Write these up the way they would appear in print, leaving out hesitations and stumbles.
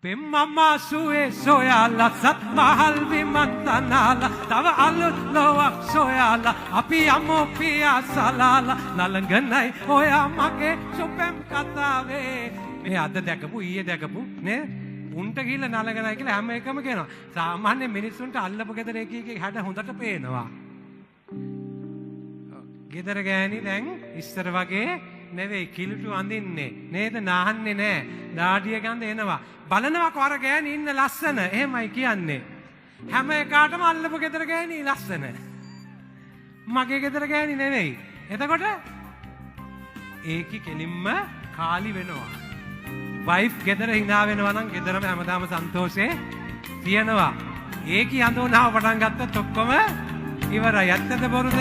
පෙම්මමා සුවේ සොයාලා සත් මහල් විමන් තනාලා තව අලුත් ලොවක් සොයාලා අපි යමු පියා සලාලා නලංගනයි ඔයා මගේ සුපෙම් කතාවේ. මේ අද දැකපු ඊයේ දැකපු නේ උන්ට ගිහිල්ලා නලංගනයි කියලා හැම එකම කියනවා. සාමාන්‍ය මිනිස්සුන්ට අල්ලපු ගෙදර එක එක හැඩ හොඳට පේනවා. ගෙදර ගෑණි දැන් ඉස්සර වගේ නෙවෙයි, කිලුටු අඳින්නේ නේද, නාහන්නේ නෑ, දාඩිය ගඳ එනවා. බලනවාකෝ අර ගෑණි ඉන්න ලස්සන, එහෙමයි කියන්නේ. හැම එකාටම අල්ලපු ගෙදර ගෑණි ලස්සන, මගේ ගෙදර ගෑණි නෙවෙයි. එතකොට ඒකි කෙලින්ම කාලි වෙනවා. වයිෆ් ගෙදර hina වෙනවා නම් ගෙදරම හැමදාම සන්තෝෂේ තියෙනවා. ඒකි අඳුනාව පටන් ගත්තොත් ඔක්කොම ඉවරයි. ඇත්තද බොරුද?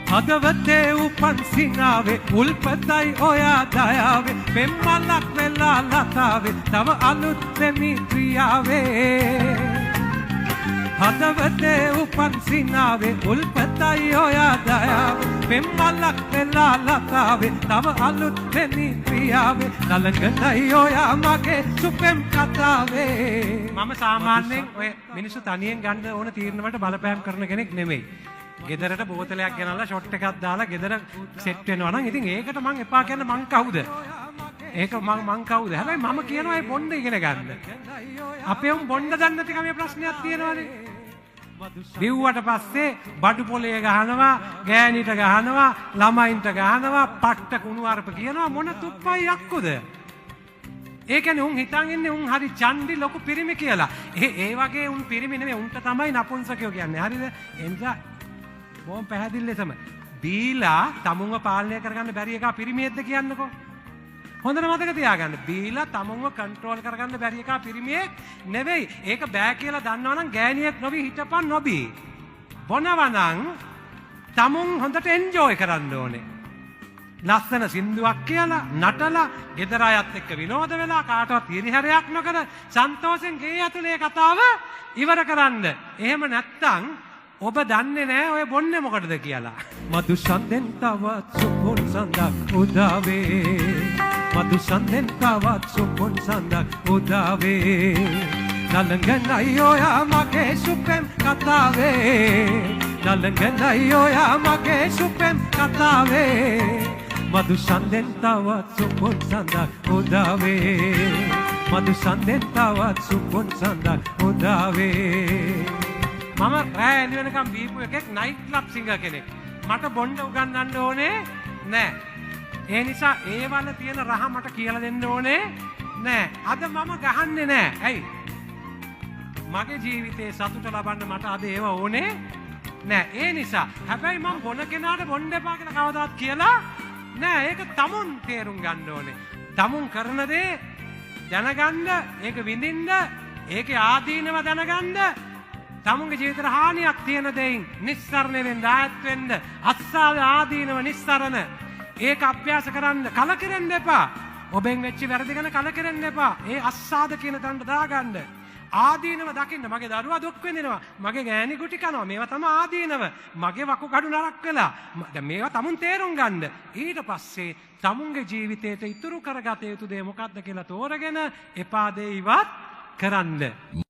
හදවතේ උපන් සිනාවේ උල්පතයි ඔයා දයාවේ පෙම්මලක් වෙලා ලතාවේ තව අලුත් දෙමි ක්‍රියාවේ. හදවතේ උපන් සිනාවේ උල්පතයි ඔයා දයාවේ පෙම්මලක් වෙලා ලතාවේ තව අලුත් දෙමි ක්‍රියාවේ නලංගනයි ඔයා මගේ සුපෙම් කතාවේ. මම සාමාන්‍යයෙන් ඔය මිනිස්සු තනියෙන් ගන්න ඕන තීරණ වලට බලපෑම් කරන කෙනෙක් නෙමෙයි. ගෙදරට බෝතලයක් ගෙනල්ලා ෂොට් එකක් දාලා ගෙදර සෙට් වෙනවා නම් ඉතින් ඒකට මං එපා කියන්න මං කවුද? ඒක මං කවුද? හැබැයි මම කියනවා ඒ බොණ්ඩ ඉගෙන ගන්න. අපේ උන් බොණ්ඩ දන්නේ නැති කමේ ප්‍රශ්නයක් තියෙනවානේ. බිව්වට පස්සේ බඩු පොලේ ගහනවා, ගෑණිට ගහනවා, ළමයින්ට ගහනවා, පට්ට කුණු අරප කියනවා. මොන තුප්පයි යක්කුද? ඒ කියන්නේ උන් හිතන් ඉන්නේ උන් හරි චණ්ඩි ලොකු පිරිමි කියලා. ඒ වගේ උන් පිරිමි නෙමෙයි, උන්ට තමයි නපුංසකයෝ කියන්නේ. හරිද? ඒ නිසා බොහොම පැහැදිලි ලෙසම බීලා තමුන්ව පාලනය කරගන්න බැරි එකා පිරිමියෙක්ද කියන්නකෝ. හොඳට මතක තියාගන්න. බීලා තමුන්ව කන්ට්‍රෝල් කරගන්න බැරි එකා පිරිමියෙක් නෙවෙයි. ඒක බෑ කියලා දන්නවනම් ගෑණියෙක් නොවි හිටපන් නොබී. බොනවා නම් තමුන් හොඳට එන්ජොයි කරන්න ඕනේ. ලස්සන සින්දුවක් කියලා නටලා ගෙදර අයත් එක්ක විනෝද වෙලා කාටවත් හිරිහැරයක් නොකර සන්තෝෂෙන් ගේ ඇතුලේ කතාව ඉවර කරන්න. එහෙම නැත්තම් ඔබ දන්නේ නෑ ඔය බොන්නේ මොකටද කියලා. මధు සන්දෙන් තවත් සුපුන් සඳක් උදාවේ. මధు සන්දෙන් තවත් සුපුන් සඳක් උදාවේ. නලංගනයි ඔයා මගේ සුපෙම් කතාවේ. නලංගනයි ඔයා මගේ සුපෙම් කතාවේ. මధు සන්දෙන් තවත් සුපුන් සඳක් උදාවේ. මధు සන්දෙන් තවත් සුපුන් සඳක් උදාවේ. මම රෑ එළි වෙනකම් බීපු එකෙක් නයිට් ක්ලබ් සිංගර් කෙනෙක්. මට බොණ්ඩ උගන්වන්න ඕනේ නෑ. ඒ නිසා ඒ වල තියෙන රහ මට කියලා දෙන්න ඕනේ නෑ. අද මම ගහන්නේ නෑ. ඇයි? මගේ ජීවිතේ සතුට ලබන්න මට අද ඒව ඕනේ නෑ. ඒ නිසා හැබැයි මම බොන කෙනාට බොන්න එපා කියලා කවදාවත් කියලා නෑ. ඒක තමුන් තේරුම් ගන්න ඕනේ. තමුන් කරන දේ දැනගන්න, ඒක විඳින්න, ඒකේ ආදීනව දැනගන්න, තමුන්ගේ ජීවිතේට හානියක් තියෙන දෙයින් නිස්සරණ වෙන්න, ඈත් වෙන්න, අස්සාවේ ආදීනව නිස්සරණ. ඒක අභ්‍යාස කරන්න, කලකිරෙන්න එපා. ඔබෙන් වෙච්ච වැරදි ගැන කලකිරෙන්න එපා. ඒ අස්සාද කියන තැනට දාගන්න. ආදීනව දකින්න. මගේ දරුවා දුක් විඳිනවා, මගේ ගෑණි ගුටි කනවා, මේවා තමයි ආදීනව. මගේ වකුගඩු නරක් වෙලා. දැන් මේවා තමුන් තේරුම් ගන්න. ඊට පස්සේ තමුන්ගේ ජීවිතේට ඉතුරු කරගත යුතු දේ මොකක්ද කියලා තෝරගෙන එපා දේ ඉවත් කරන්න.